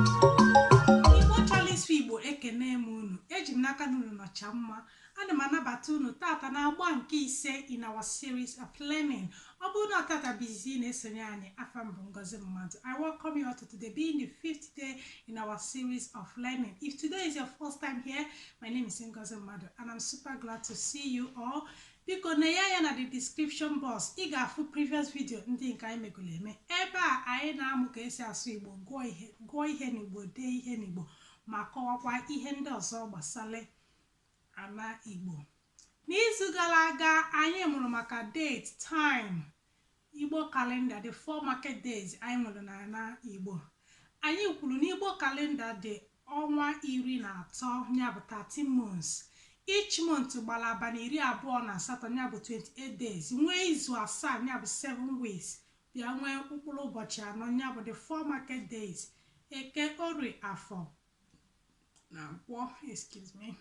Igbo chọrọ ịsụ Igbo, ekene m unu. Eji m n'aka na unu nọcha mma. Ana m anabata unu tata na agba nke ise in our series of learning. Ọ bụrụ na tata bụ izizi ị na-esonye anyị, afa m bụ Ngozi Mmadụ. I welcome you all to today being the fifth day in our series of learning. If today is your first time here, my name is Ngozi Mmadụ and I'm super glad to see you all. Biko na ya na the description box, ị ga-afụ previous video ndị nke anyị megolo eme. Ebe a anyị na-amụ ka esi asụ Igbo, gụọ ihe n'Igbo, dee ihe n'Igbo, ma kọwakwa ihe ndị ọzọ gbasara ala Igbo. N'izu gara aga, anyị mụrụ maka date, time, Igbo calendar, the four market days anyị nwere n'ala Igbo. Anyị kwuru na Igbo calendar dị ọnwa 13, ya bụ 13 months. Each month gbara abalị 28, ya bụ 28 days, nwee izu 7, ya bụ 7 weeks, bịa nwee mkpụrụ ụbọchị 4, ya bụ the four market days: Eke, Orie, Afọ na Nkwọ. Excuse me.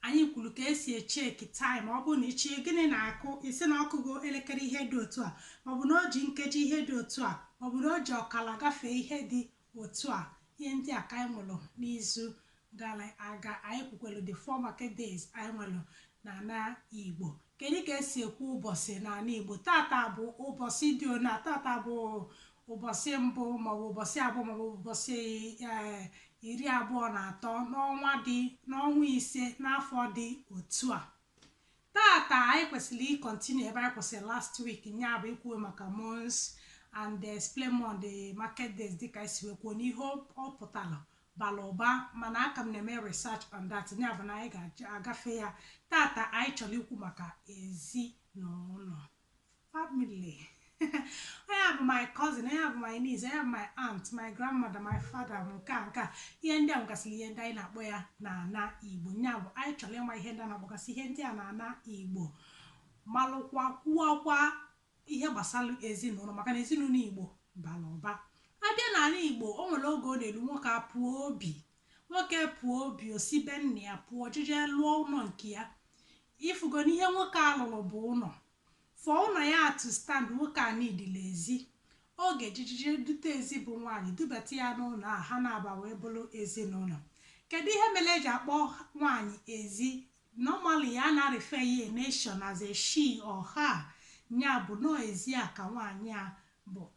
Anyị kwuru ka esi echeki time. Ọ bụrụ na ichie gịnị na-akụ, isi na ọkụgo elekere ihe dị otu a, maọbụ na o ji nkeji ihe dị otu a, maọbụ na o ji ọkala gafee ihe dị otu a. Ihe ndị a ka anyị mụrụ n'izu gara aga. Anyị kwukwelu the four market days anyị nwere n'ala Igbo. Kedu ka esi ekwu ụbọchị n'ala Igbo? Tata bụ ụbọchị dị ona, tata bụ ụbọchị mbụ, maọbụ ụbọchị abụọ, maọbụ ụbọchị 23 n'ọnwa dị n'ọnwa 5 n'afọ dị otu a. Tata anyị kwesịrị ịcontinue ebe anyị kwụsịrị last week, nya bụ ikwuwe maka months and explain more on the market days. Dịka esi wee kwuo n'ihe ọ pụtara bara ụba, mana aka m na-eme research on that, ya bụ na anyị ga-agafe ya. Tata anyị chọrọ ikwu maka ezinụlọ, family. Onye bụ my cousin, onye bụ my niece, onye bụ my aunt, my grandmother, my father, nke a, nke a, ihe ndị a nwegasịrị ihe ndị anyị na-akpọ ya n'ala Igbo. Nya bụ anyị chọrọ ịma ihe ndị a na-akpọgasị ihe ndị a n'ala Igbo, malụkwa, kwuokwa ihe gbasara ezinụlọ, maka na ezinụlọ Igbo bara ụba. Abịa n'ala Igbo, o nwere oge ọ na-elu, nwoke apụọ obi, nwoke pụọ obi, osi be nna ya pụọ, jije lụọ ụlọ nke ya. Ifugo na ihe nwoke a lụrụ bụ ụlọ. For ụlọ ya to stand, nwoke a nidila ezi oge jijiji dute ezi bụ nwaanyị, dubata ya n'ụlọ a, ha na-aba wee bụrụ ezinụlọ. Kedu ihe mere eji akpọ nwaanyị ezi? Normally ya na-refer ya nation as a she or her, nya bụ nọọ ezi a ka nwaanyị a bụ.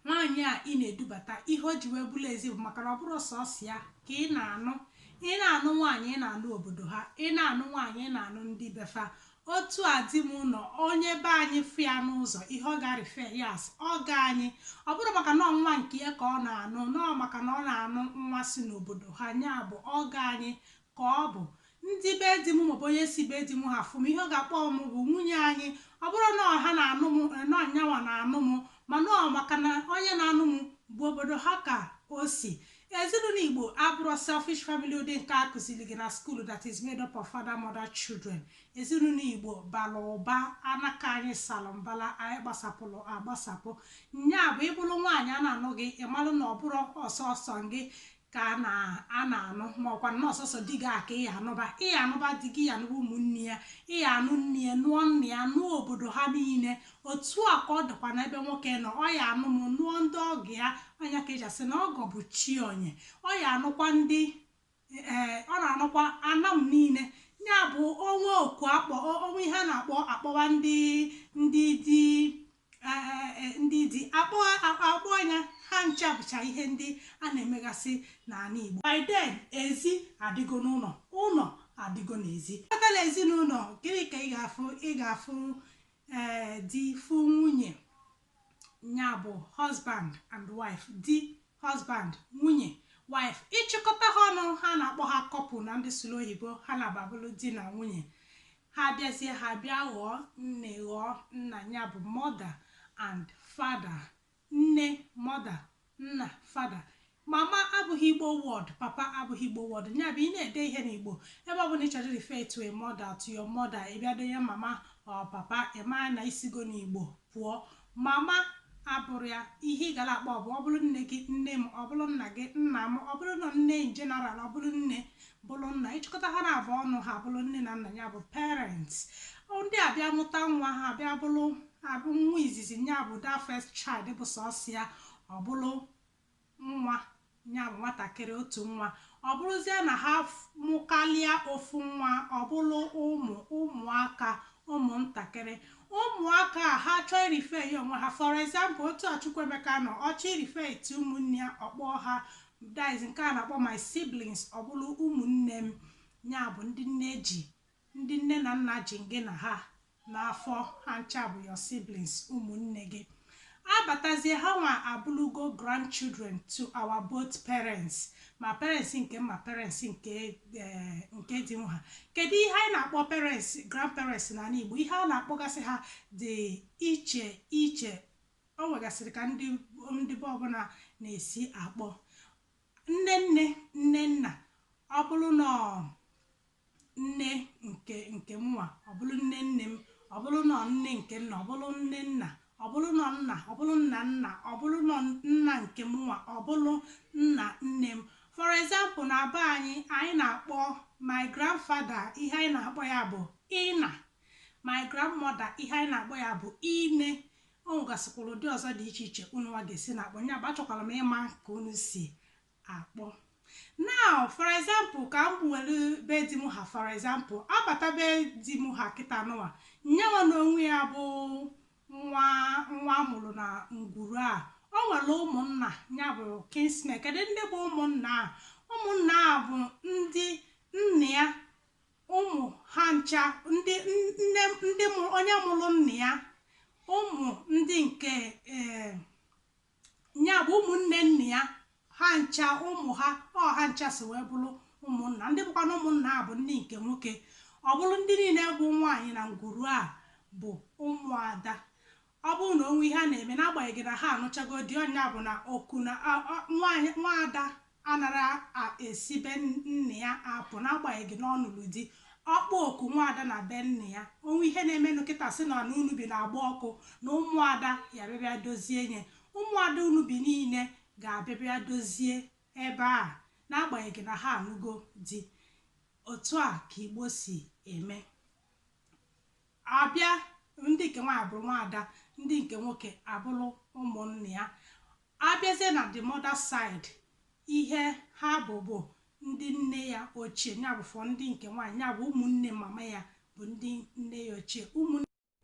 Nwaanyị a ị na-edubata, ihe o ji wee bụrụ ezi bụ maka na ọ bụrụ sọsọ ya ka ị na-anụ. Ị na-anụ nwaanyị, ị na-anụ obodo ha. Ị na-anụ nwaanyị, ị na-anụ ndị befa. Otu a di m nọ, onye be anyị fụ ya n'ụzọ, ihe ọ ga-refer ya as ọga anyị. Ọ bụrụ maka na nwa nke ya ka ọ na-anụ, nọọ maka na ọ na-anụ nwa si n'obodo ha, nya bụ ọga anyị ka ọ bụ. Ndị be di m maọbụ onye si be di m ha fụ m, ihe ọ ga-akpọ m bụ nwunye anyị. Ọ bụrụ na ha na-anụ m, na nyanwa na-anụ m, mana ọ maka na onye na-anụ m bụ obodo ha ka o si. Ezinụlọ Igbo abụrụ selfish family ụdị nke a kụziri gị na school that is made up of father, mother, children. Ezinụlọ Igbo bara ụba. Anaka anyị salụ mbala, anyị gbasapụrụ agbasapụ. Nya bụ ịbụrụ nwaanyị a na-anụ gị, ịmalụ na ọ bụrụ ọsọsọ gị ka a na-anụ, ma ọkwa na ọsọsọ di gị aka ị anụba. Ị anụba di gị, ya anụba ụmụnne ya, ị anụ nne ya, nụọ nna ya, nụọ obodo ha niile. Otu a ka ọ dịkwa n'ebe nwoke nọ. Ọ ya anụ m, nụọ ndị ọgọ ya. Anya ka eji asị na ọgọ bụ chi onye. Ọ ya anụkwa ndị ee, ọ na-anụkwa anam niile. Ya bụ onwe oku akpọ, onwe ihe a na-akpọ akpọwa ndị di, ndị di akpọ akpọ anya ha ncha bụcha ihe ndị a na-emegasị n'ala Igbo. By then, ezi adịgo n'ụlọ, ụlọ adịgo n'ezi. Kpatara ezinụlọ, gịnị ka ị ga-afụ? Ị ga-afụ ee di, fụ nwunye, ya bụ husband and wife. Di, husband, nwunye, wife. Ịchịkọta ha ọnụ, ha na-akpọ ha couple na ndị sụrụ oyibo. Ha na-ababụlụ di na nwunye. Ha bịazie, ha bịa ghọọ nne, ghọọ nna, ya bụ mother and father. Nne, mother, nna, father. Mama abụghị Igbo word, papa abụghị Igbo word. Ya bụ ị na-ede ihe n'Igbo, ebe ọ bụla ị chọrọ refer to a mother, to your mother, ị bịa denye mama or papa, ị maa na isigo n'Igbo pụọ. Mama Abụrụ ya ihe ị gara akpọ bụ, ọ bụrụ nne gị, nne m, ọ bụrụ nna gị, nna m, ọ bụrụ na nne in general, ọ bụrụ nne, bụrụ nna, ịchịkọta ha na-abụ ọnụ, ha bụrụ nne na nna, ya bụ parents. Ndị abịa mụta nwa, ha abịa bụrụ abụ nwa izizi, ya bụ that first child bụ sọsọ ya, ọ bụrụ nwa, ya bụ nwatakịrị, otu nwa. Ọ bụrụzie na ha mụkalịa ofu nwa, ọ bụrụ ụmụ, ụmụaka, ụmụntakịrị, ụmụaka a. Ha chọọ i-refer ya onwe ha, for example, otu a Chukwuemeka nọ, ọ chọọ i-refer etu ụmụnne ya, ọkpọ ha that is nke a na-akpọ my siblings. Ọ bụrụ ụmụnne m, ya bụ ndị nne ji, ndị nne na nna ji gị na ha n'afọ, ha ncha bụ your siblings, ụmụnne gị. Abatazie, ha nwa abụrụgo grandchildren to our both parents, ma parents nke m, ma parents nke di m ha. Kedu ihe anyị na-akpọ parents, grandparents n'ala Igbo? Ihe a na-akpọgasị ha dị iche iche. O nwegasịrị ka ndị be ọbụla na-esi akpọ nne nne, nne nna. Ọ bụrụ na nne nke mụnwa, ọ bụrụ nne nne m. Ọ bụrụ na nne nke nna, ọ bụrụ nne nna. Ọ bụrụ na nna, ọ bụrụ nna nna. Ọ bụrụ na nna nke mụnwa, ọ bụrụ nna nne m. For example, na be anyị, anyị na-akpọ my grandfather, ihe anyị na-akpọ ya bụ ịna. My grandmother, ihe anyị na-akpọ ya bụ ine. O nwegasịkwara ụdị ọzọ dị iche iche unu nwa ga-esi na-akpọ ya bụ. Achọkwara m ịma ka unu si akpọ. Now, for example, ka m were be di m ha. For example, abata be di m ha kịta nụwa, nyanwa na onwe ya bụ nwa nwa amụrụ na ngwuru a. O nwere ụmụnna, ya bụ kinsmen. Kedu ndị bụ ụmụnna a? Ụmụnna a bụ ndị nna ya, ụmụ ha ncha, ndị nne, ndị mụrụ onye mụrụ nna ya, ụmụ ndị nke ee ya bụ ụmụnne nna ya, ha ncha, ụmụ ha, ọ ha ncha si wee bụrụ ụmụnna. Ndị bụkwa na ụmụnna a bụ ndị nke nwoke. Ọ bụrụ ndị niile bụ nwaanyị na ngwuru a bụ ụmụada. Ọ bụrụ na onwe ihe a na-eme, n'agbanyeghị na ha anụchago di, ọnya bụ na oku na nwaanyị, nwaada anara esi be nna ya apụ, n'agbanyeghị na ọ nụrụ di. Ọkpọ oku nwaada na be nna ya, onwe ihe na-emenụ kịta, sị na unu bi na-agba ọkụ, na ụmụada ya bịabịa dozie nye. Ụmụada unu bi niile ga-abịabịa dozie ebe a, n'agbanyeghị na ha anụgo di. Otu a ka Igbo si eme. Abịa, ndị nke nwaanyị bụrụ nwaada, ndị nke nwoke abụrụ ụmụnne ya. Abịazie na the mother side, ihe ha bụ ndị nne ya ochie, ya bụ for ndị nke nwaanyị, ya bụ ụmụnne mama ya bụ ndị nne ya ochie.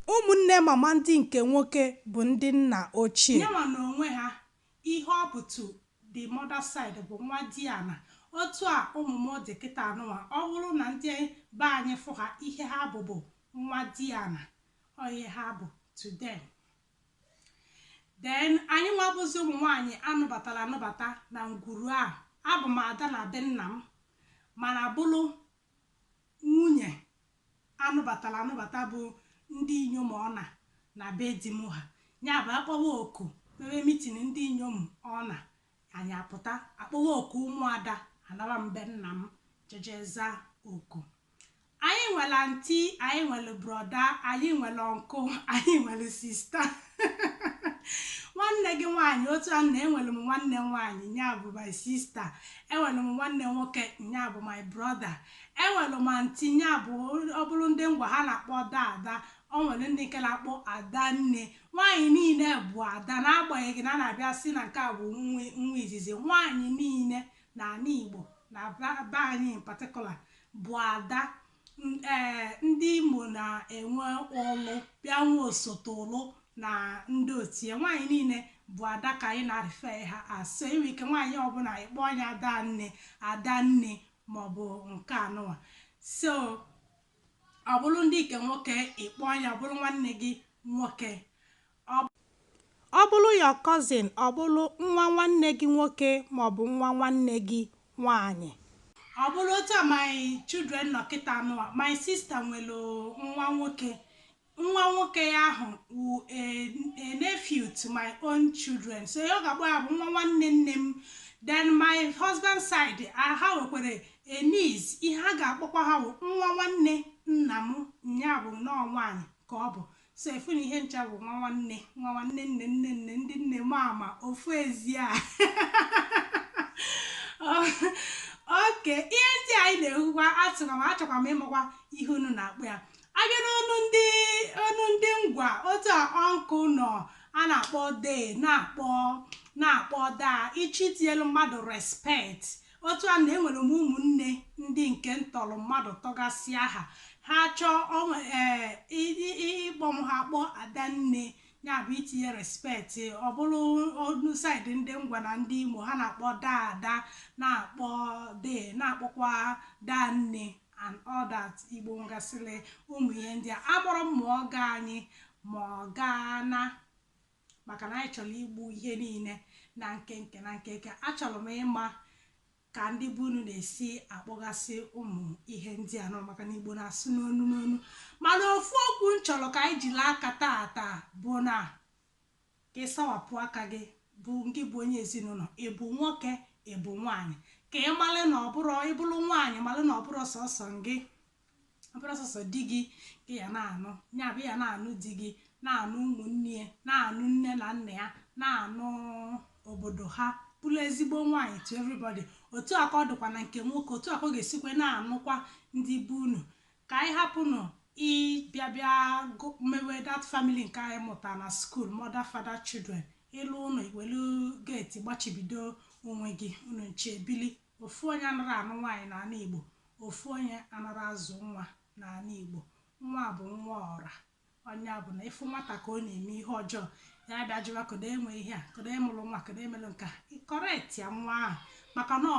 Ụmụnne mama ndị nke nwoke bụ ndị nna ochie. Nyanwa na onwe ha, ihe ọ bụ to the mother side bụ nwa diana. Otu a ụmụ m dị kịta anụnwa, ọ bụrụ na ndị be anyị fụ ha, ihe ha bụ nwa diana, ọ ihe ha bụ to them. Then anyị nwa bụzi ụmụ nwaanyị anụbatara anụbata na ngwuru a, abụ m ada na be nna m, mana bụrụ nwunye anụbatara anụbata, bụ ndị inyom ọ na be di m ha. Ya bụ, akpọwa oku, mewe meeting ndị inyom ọ na anyị apụta, akpọwa oku ụmụada, anara m be nna m jeje zaa oku. Anyị nwere aunty, anyị nwere brother, anyị nwere uncle, anyị nwere sister. Nwanne gị nwaanyị, otu a na enwere m nwanne m nwaanyị, nya bụ my sister. Enwere m nwanne nwoke, nya bụ my brother. Enwere m aunty, nya bụ ọ bụrụ ndị Ngwa, ha na-akpọ dada. O nwere ndị nke na-akpọ ada nne. Nwaanyị niile bụ ada, n'agbanyeghị na a na-abịa sị na nke a bụ nwa izizi. Nwaanyị niile n'ala Igbo, na be anyị in particular, bụ ada. Ee, ndị Imo na-enwe ụlụ, bịa nwe osote ụlụ na ndị otu ya. Nwaanyị niile bụ ada ka anyị na-refer ha asị. Inwe ike nwaanyị ọbụla ịkpọ anya ada nne, ada nne, maọbụ nke anụwa. So ọ bụrụ ndị nke nwoke, ịkpọ anya, ọ bụrụ nwanne gị nwoke, ọ bụrụ your cousin, ọ bụrụ nwa nwanne gị nwoke maọbụ nwa nwanne gị nwaanyị. Ọ bụrụ otu a my children nọ kịta anụwa, my sister nwere nwa nwoke. Nwa nwoke ya ahụ wụ a nephew to my own children, so ọ ga-akpọ ya bụ nwa nwanne nne m. Then my husband side, ha nwekwara a niece, ihe a ga-akpọkwa ha bụ nwa nwanne nna m, nya bụ nnọọ nwaanyị ka ọ bụ. So efu na ihe ncha bụ nwa nwanne, nwa nwanne nne, nne nne, ndị nne m ama ofu ezi a. Oke ihe ndị anyị na-ekwukwa, atụkwa m, achọkwa m ịmakwa ihe unu na-akpọ ya. Abịa n'ọnụ ndị, ọnụ ndị Ngwa, otu a uncle nọ, a na-akpọ dee, na-akpọ daa, ichi tinyelu mmadụ respect. Otu a na enwere m ụmụnne ndị nke ntọrọ mmadụ tọgasị aha ha chọọ ee ịkpọ m, ha kpọọ adanne, ya bụ itinye respect. Ọ bụrụ ọnụ side ndị Ngwa na ndị Imo, ha na-akpọ daada, na-akpọ dee, na-akpọkwa danne and all that. Igbo ngasịrị ụmụ ihe ndị a. Amụrụ m ma ọ gaa anyị ma ọ gaa na, maka na anyị chọrọ igbu ihe niile na nkenke na nkenke. Achọrọ m ịma ka ndị bụ unu na-esi akpọgasị ụmụ ihe ndị a nọ, maka na Igbo na-asụ n'onu n'onu. Mana ofu okwu m chọrọ ka anyị jiri aka tata bụ na ka ịsawapụ aka gị, bụ ngị bụ onye ezinụlọ, ịbụ nwoke, ịbụ nwaanyị, ka ị malị na ọ bụrụ ịbụrụ nwaanyị, malị na ọ bụrụ sọsọ gị, ọ bụrụ sọsọ di gị ka ya na-anụ, ya bụ ya na-anụ di gị, na-anụ ụmụnne ya, na-anụ nne na nna ya, na-anụ obodo ha, bụrụ ezigbo nwaanyị to everybody. Otu a ka ọ dịkwa na nke nwoke, otu a ka ọ ga-esikwa na-anụkwa ndị be unu. Ka anyị hapụnụ ịbịa bịa mewe that family nke anyị mụtara na school, mother, father, children. Ịlụ ụlọ, iwelu gate gbachibido onwe gị, unu nche ebili. Ofu onye anara anụ nwaanyị n'ala Igbo, ofu onye anara azụ nwa n'ala Igbo. Nwa bụ nwa ọra. Onye bụ na ịfụ nwata ka ọ na-eme ihe ọjọọ, ya bịa jụwa, kedu enwe ihe a, kedu emụrụ nwa, kedu emelụ nke a, correct ya nwa ahụ, maka na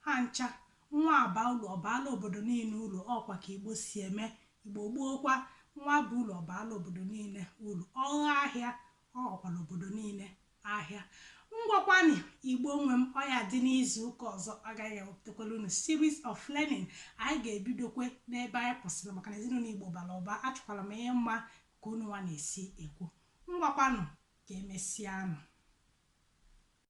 ha ncha nwa aba ụlọ, ọbaala obodo niile ụlọ. Ọkwa ka Igbo si eme. Igbo gbookwa, nwa bụ ụlọ, ọbaala obodo niile ụlọ. Ọghọ ahịa, ọ ghọkwala obodo niile ahịa. Ngwakwani, Igbo nwe m, ọya dị n'izu ụka ọzọ agaghị ewepụtakwala unu series of learning. Anyị ga-ebidokwe n'ebe anyị kwụsịrị, maka na ezinụlọ Igbo bara ụba. Achọkwara m ịma ka unu nwa na-esi ekwu. Ngwakwanụ, ka emesịanụ.